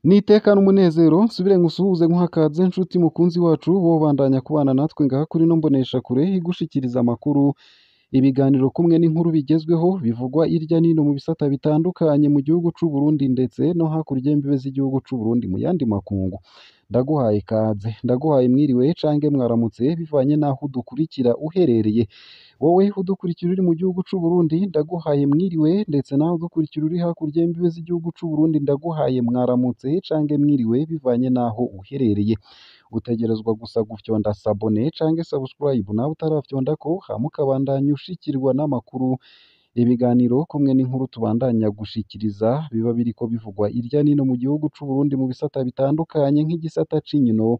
Niteka n'umunezero nsubire ngusuhuze nkuhakaze nshuti mukunzi wacu wobandanya kubana natwe ngaha kuri no mboneshakure igushikiriza amakuru, ibiganiro kumwe n'inkuru bigezweho bivugwa irya nino mu bisata bitandukanye mu gihugu c'u Burundi ndetse no hakurya y'imbibe z'igihugu c'u Burundi mu yandi makungu. Ndaguhaye ikaze, ndaguhaye mwiriwe canke mwaramutse bivanye n'aho udukurikira uherereye. Wowe udukurikira uri mu gihugu c'u Burundi ndaguhaye mwiriwe, ndetse nawe udukurikira uri hakurya y'imbibe z'igihugu c'u Burundi ndaguhaye mwaramutse canke mwiriwe bivanye n'aho uherereye. Utegerezwa gusa gufyonda sabone canke subscribe nawe utarafyondako, hama ukabandanya ushikirwa n'amakuru, ibiganiro kumwe n'inkuru tubandanya gushikiriza biba biriko bivugwa irya nino mu gihugu c'u Burundi mu bisata bitandukanye nk'igisata c'inkino,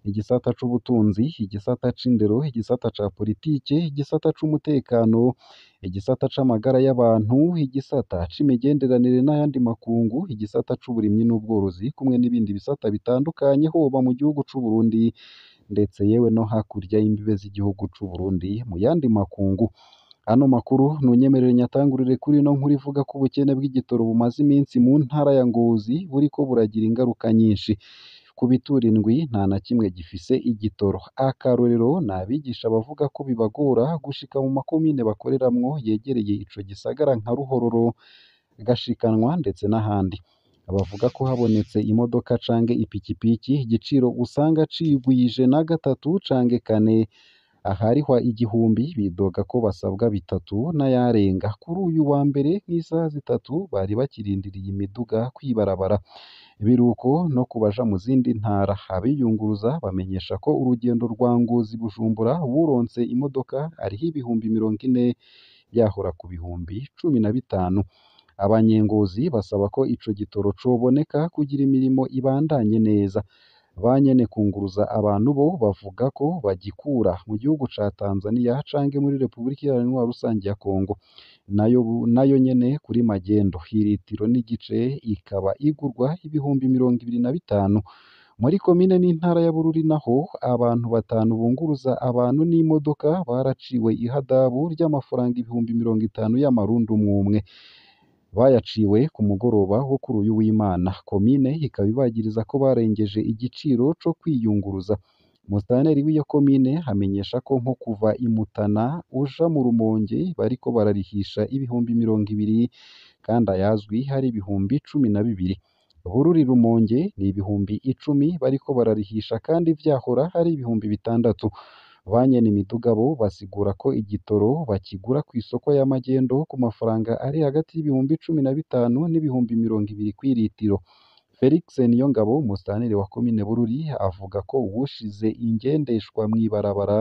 igisata c'ubutunzi, igisata c'indero, igisata ca politike, igisata c'umutekano, igisata c'amagara y'abantu, igisata c'imigenderanire n'ayandi makungu, igisata c'uburimyi n'ubworozi kumwe n'ibindi bisata bitandukanye hoba mu gihugu c'u Burundi ndetse yewe no hakurya y'imbibe z'igihugu c'u Burundi mu yandi makungu. Ano makuru ntunyemerere nyatangurire kuri ino nkuru ivuga ko ubukene bw'igitoro bumaze iminsi mu ntara ya Ngozi buriko buragira ingaruka nyinshi. Ku bituro indwi nta na kimwe gifise igitoro. Akarorero ni abigisha bavuga ko bibagora gushika mu makomine bakoreramwo yegereye ico gisagara nka Ruhororo, Gashikanwa ndetse n'ahandi. Bavuga ko habonetse imodoka canke ipikipiki igiciro usanga cigwije na gatatu canke kane, aharihwa 1000 bidoga ko basabwa 3 n'ayarenga. Kuri uyu wa mbere nk'isaha 3 bari bakirindiriye imiduga kw'ibarabara. Biruko no ku baja mu zindi ntara, abiyunguruza bamenyesha ko urugendo rwa Ngozi Bujumbura uwuronse imodoka ariha 40,000 yahora ku 15,000. Abanyengozi basaba ko ico gitoro coboneka kugira imirimo ibandanye neza. Ba nyene kunguruza abantu bo bavuga ko bagikura mu gihugu ca Tanzania canke muri Republika Iharanira Intwaro Rusangi ya Kongo. Nayo nyene kuri magendo iritiro n'igice ikaba igurwa 25,000. Muri komine n'intara ya Bururi naho abantu batanu bunguruza abantu n'imodoka baraciwe ihadabu ry'amafaranga 50,000 y'amarundi umwumwe. Bayaciwe ku mugoroba wo kuri uyu w'Imana. Komine ikaba ibagiriza ko barengeje igiciro co kwiyunguruza. Musitanteri w'iyo komine amenyesha ko nko kuva i Mutana uja mu Rumonge bariko bararihisha 20,000 kandi ayazwi hari 12,000. Bururi Rumonge ni 10,000 bariko bararihisha kandi vyahora ari 6,000. Ba nyene imiduga bo basigura ko igitoro bakigura kw'isoko ya magendo ku mafaranga ari hagati y'15,000 n'ibihumbi 20 kw'iritiro. Felix Niyongabo musitanteri wa komine Bururi avuga ko uwushize ingendeshwa mw'ibarabara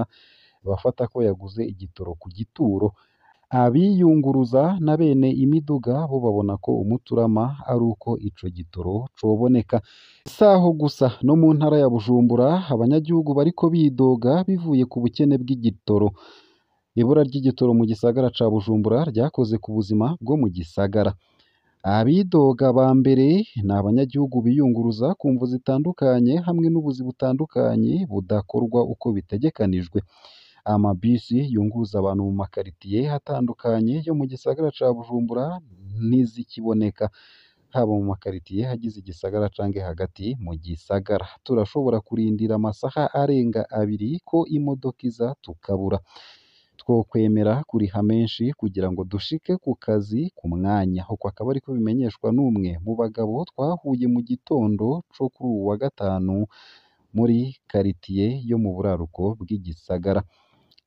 bafata ko yaguze igitoro ku gituro. Abiyunguruza na bene imiduga bo babona ko umuturama ari uko ico gitoro coboneka. Saho gusa no mu ntara ya Bujumbura abanyagihugu bariko bidoga bivuye ku bukene bw'igitoro. Ibura ry'igitoro mu gisagara ca Bujumbura ryakoze ku buzima bwo mu gisagara. Abidoga ba mbere ni abanyagihugu biyunguruza ku mvo zitandukanye hamwe n'ubuzi butandukanye budakorwa uko bitegekanijwe. Amabisi yunguruza abantu mu makaritiye atandukanye yo mu gisagara ca Bujumbura ntizikiboneka, haba mu makaritiye agize igisagara canke hagati mu gisagara. Turashobora kurindira amasaha arenga 2 ko imodoka iza tukabura. Twokwemera kuriha menshi kugira ngo dushike ku kazi ku mwanya. Uko akaba ariko bimenyeshwa n'umwe mu bagabo twahuye mu gitondo co kuri uwu wa gatanu muri karitiye yo mu buraruko bw'igisagara.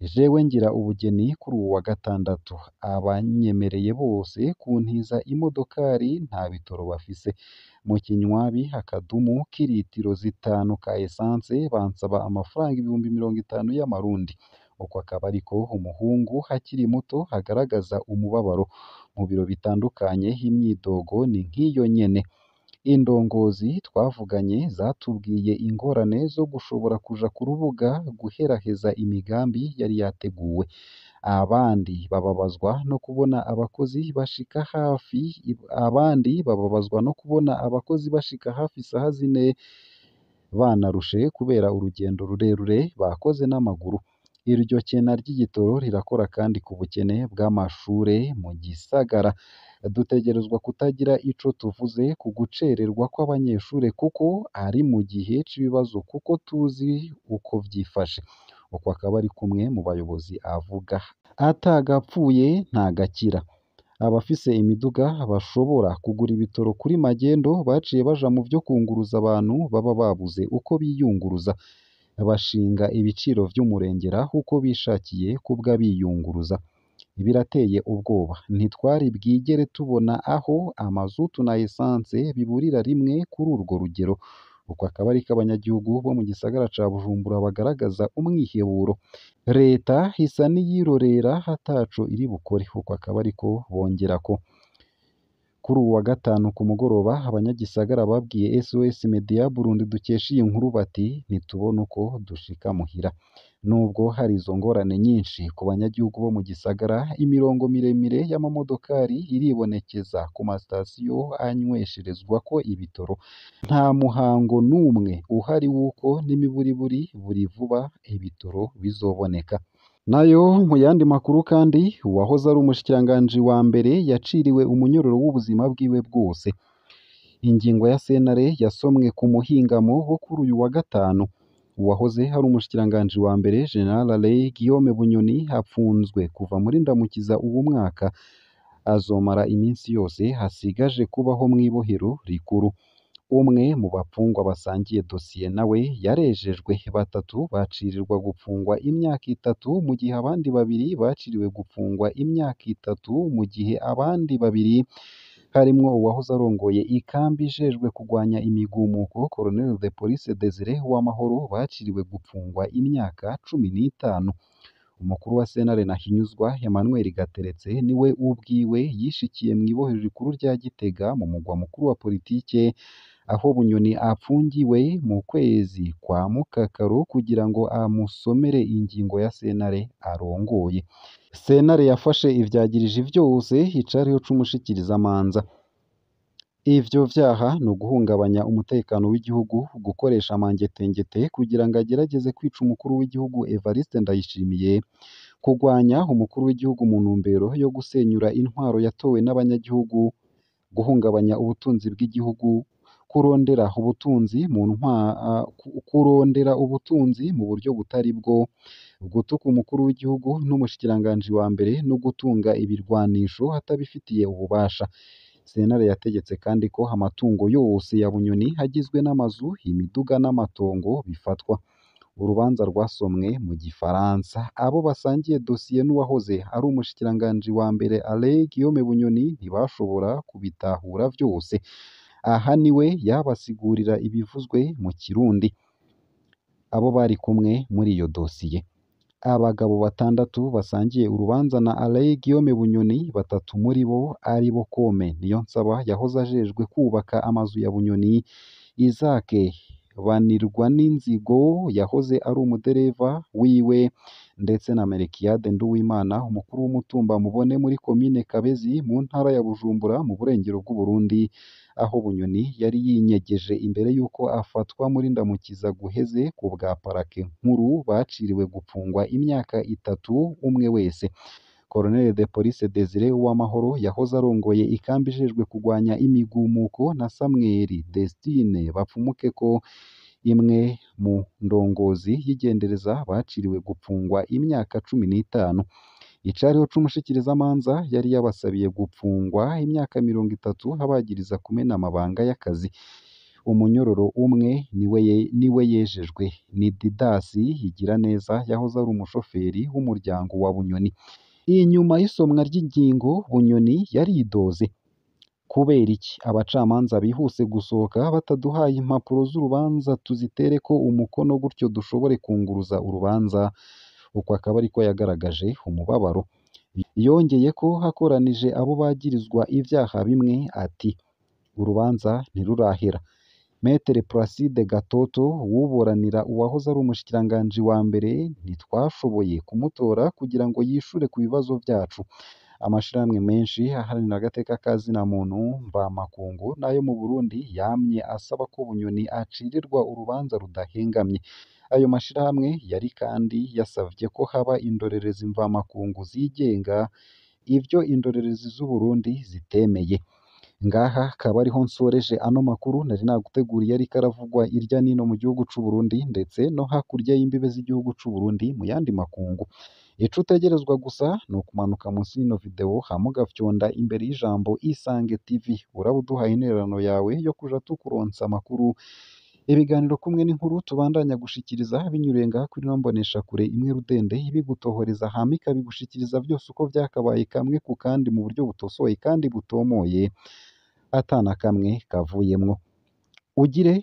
Jewe ngira ubugeni kuri uwu wa gatandatu, abanyemereye bose kuntiza imodokari nta bitoro bafise. Mu kinywabi akadumu k'iritiro 5 ka esanse bansaba amafaranga 50,000 y'amarundi. Uko akaba ariko umuhungu akiri muto agaragaza umubabaro. Mu biro bitandukanye imyidogo ni nk'iyo nyene. Indongozi twavuganye zatubwiye ingorane zo gushobora kuja ku rubuga guheraheza imigambi yari yateguwe. Abandi bababazwa no kubona abakozi bashika hafi abandi bababazwa no kubona abakozi bashika hafi isaha 4 banarushe kubera urugendo rurerure bakoze n'amaguru. Iryo kena ry'igitoro rirakora kandi ku bukene bw'amashure mu gisagara. Dutegerezwa kutagira ico tuvuze ku gucererwa kw'abanyeshure kuko ari mu gihe c'ibibazo kuko tuzi uko vyifashe. Uko akaba ari kumwe mu bayobozi avuga. Atagapfuye ntagakira. Abafise imiduga bashobora kugura ibitoro kuri magendo baciye baja mu vyo kunguruza abantu baba babuze uko biyunguruza, bashinga ibiciro vy'umurengera uko bishakiye kubw'abiyunguruza. Birateye ubwoba, ntitwari bwigere tubona aho amazutu na essence biburira rimwe kuri urwo rugero. Uko akaba ariko abanyagihugu bo mu gisagara ca Bujumbura bagaragaza umwiheburo. Leta isa n'iyirorera ataco iri bukore. Uko akaba ariko bongerako. Kuri uwu wa gatanu ku mugoroba, abanyagisagara babwiye SOS Media Burundi dukesha iyi nkuru bati: "Ntitubona uko dushika muhira." Nubwo hari izo ngorane nyinshi ku banyagihugu bo mu gisagara, imirongo miremire y'amamodokari iribonekeza ku masitasiyo anywesherezwako ibitoro. Nta muhango n'umwe uhari w'uko n'imiburiburi buri vuba ibitoro bizoboneka. Nayo mu yandi makuru kandi, uwahoze ari umushikiranganji wa mbere yaciriwe umunyororo w'ubuzima bwiwe bwose. Ingingo ya sentare yasomwe ku muhingamo wo kuri uyu wa gatanu. Uwahoze ari umushikiranganji wa mbere General Alain Guillaume Bunyoni apfunzwe kuva muri Ndamukiza uwu mwaka, azomara iminsi yose hasigaje kubaho mw'ibohero rikuru. Umwe mu bapfungwa basangiye dosiye nawe yarejejwe, batatu bacirirwa gupfungwa imyaka 3 mu gihe abandi babiri baciriwe gupfungwa imyaka 3 mu gihe abandi babiri harimwo uwahoze arongoye ikambi ijejwe kugwanya imigumuko Colonel de Police Desire Uwamahoro baciriwe gupfungwa imyaka 15. Umukuru wa sentare Ntahinyuzwa Emmanuel Gateretse niwe ubwiwe yishikiye mw'ibohero rikuru rya Gitega mu mugwa mukuru wa politike aho Bunyoni apfungiwe mu kwezi kwa Mukakaro kugira ngo amusomere ingingo ya sentare arongoye. Sentare yafashe ivyagiriji vyose icariho c'umushikirizamanza. Ivyo vyaha ni uguhungabanya umutekano w'igihugu, gukoresha amangetengete kugira ngo agerageze kwica umukuru w'igihugu Evariste Ndayishimiye, kugwanya umukuru w'igihugu mu ntumbero yo gusenyura intwaro yatowe n'abanyagihugu, guhungabanya ubutunzi bw'igihugu, kurondera ubutunzi mu kurondera ubutunzi mu buryo butari bwo, gutuka umukuru w'igihugu n'umushikiranganji wa mbere no gutunga ibirwanisho atabifitiye ububasha. Sentare yategetse kandi ko amatungo yose ya Bunyoni agizwe n'amazu, imiduga n'amatongo bifatwa. Urubanza rwasomwe mu gifaransa. Abo basangiye dosiye n'uwahoze ari umushikiranganji wa mbere Alain Guillaume Bunyoni ntibashobora kubitahura vyose. Aha niwe yabasigurira ibivuzwe mu Kirundi. Abo bari kumwe muri iyo dosiye. Abagabo batandatu basangiye urubanza na Alain Guillaume Bunyoni, batatu muri bo ari bo Kome Niyonsaba yahoze ajejwe kubaka amazu ya Bunyoni, Isaac Banirwaninzigo yahoze ari umudereva wiwe, ndetse na Melchiade Nduwimana umukuru w'umutumba Mubone muri komine Kabezi mu ntara ya Bujumbura mu burengero bw'Uburundi, aho Bunyoni yari yinyegeje imbere y'uko afatwa muri Ndamukiza guheze ku bwa parake nkuru baciriwe gupfungwa imyaka 3 umwe wese. Colonel de Police Desire Uwamahoro yahoze arongoye ikambi ijejwe kugwanya imigumuko na Samuel Destine Bapfumukeko imwe mu ndongozi y'igendereza baciriwe gupfungwa imyaka 15. Icariho c'umushikirizamanza yari yabasabiye gupfungwa imyaka 30 abagiriza kumena amabanga y'akazi. Umunyororo umwe niwe yejejwe, ni Didasi Igiraneza yahoze ari umushoferi w'umuryango wa Bunyoni. Inyuma y'isomwa ry'ingingo, Bunyoni yaridoze. Kubera iki abacamanza bihuse gusohoka bataduhaye impapuro z'urubanza tuzitereko umukono gutyo dushobore kunguruza urubanza? Uko akaba ariko yagaragaje umubabaro. Yongeye ko hakoranije abo bagirizwa ivyaha bimwe ati: "Urubanza ntirurahera." Maître Placide Gatoto wuburanira uwahoze ari umushikiranganji wa mbere ntitwashoboye kumutora kugira ngo yishure ku bibazo vyacu. Amashirahamwe menshi aharanira agateka ka zina muntu mvamakungu n'ayo mu Burundi yamye asaba ko Bunyoni acirirwa urubanza rudahengamye. Ayo mashirahamwe yari kandi yasavye ko haba indorerezi mvamakungu zigenga, ivyo indorerezi z'Uburundi zitemeye. Ngaha akaba ariho nsoreje ano makuru nari naguteguriye ariko aravugwa irya nino mu gihugu c'u Burundi ndetse no hakurya y'imbibe z'igihugu c'u Burundi mu yandi makungu. Ico utegerezwa gusa ni ukumanuka munsi y'ino video hama ugafyonda imbere y'ijambo Isange TV, uraba uduhaye intererano yawe yo kuja tukuronsa amakuru, ibiganiro kumwe n'inkuru tubandanya gushikiriza binyuriye ngaha kuri ino mboneshakure imwe rudende ibigutohoreza hama ikabigushikiriza vyose uko vyakabaye kamwe ku kandi mu buryo butosoye kandi butomoye ata na kamwe kavuyemwo. Ugire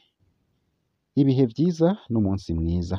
ibihe vyiza n'umunsi mwiza.